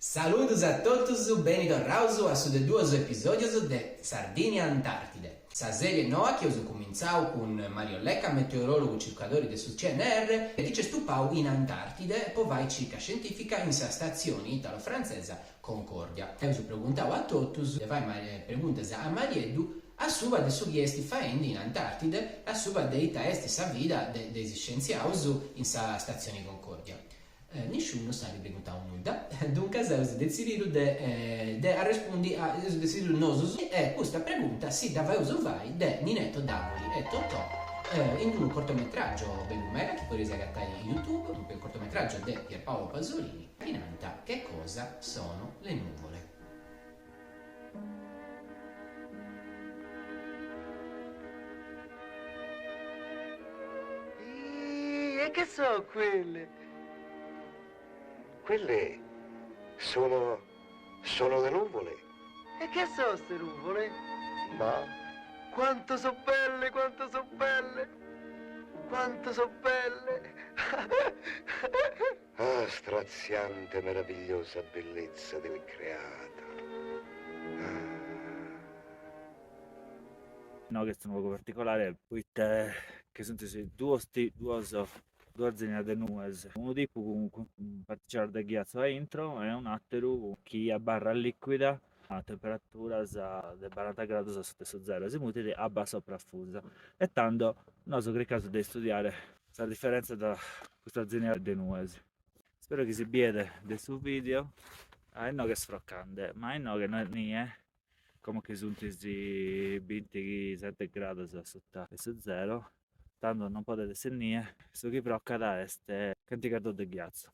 Saludus a totus, beni torraus a su de duos episòdios de Sardinia Antartide, sa sèrie noa chi eus cumintzau cun Mario Lecca, meteoròlogu circadori de su CNR, chi nc'est tupau in Antartide po fai circa scientìfica in sa statzioni italo-frantzesa Concordia. Eus preguntau a totus de fai preguntas a Marieddu a suba de su chi est faendi in Antartide e a suba de ita est sa vida de is scientziaus in sa statzioni Concordia. Nisciunu s'at preguntau nudda, duncas eus detzididu de de arrespundi a eus detzididu nosus e custa pregunta si dda faeus fai de Ninetto Davoli e Totò in unu cortometraggio bellu meda chi podeis agatai in YouTube, unu cortometraggio de Pierpaolo Pasolini chi nant Che cosa sono le nuvole. E che so quelle? Quelle sono, sono le nuvole. E che so ste nuvole? Ma Quanto so belle, quanto so belle! Quanto so belle! Ah, straziante, meravigliosa bellezza del creato. Ah. Inoghe est unu pagu particolare poite che sunt duos duos duas zenias de nues, unu tipu cun cun particellas de ghiatzu a intro e un'atteru chi abarrat liquida a temperaturas de baranta grados a sutta 'e su zero, si mutit abba sopraffusa e tando nosu chircaus de istudiare sa differenza tra custas zenias de nues. Spero chi si biet de su video, a inoghe est froccande, ma inoghe no est nie, como chi sunt bintisete grados a sutta 'e su zero, tando non podet esser nie, su chi froccat est cantigheddos de ghiatzu.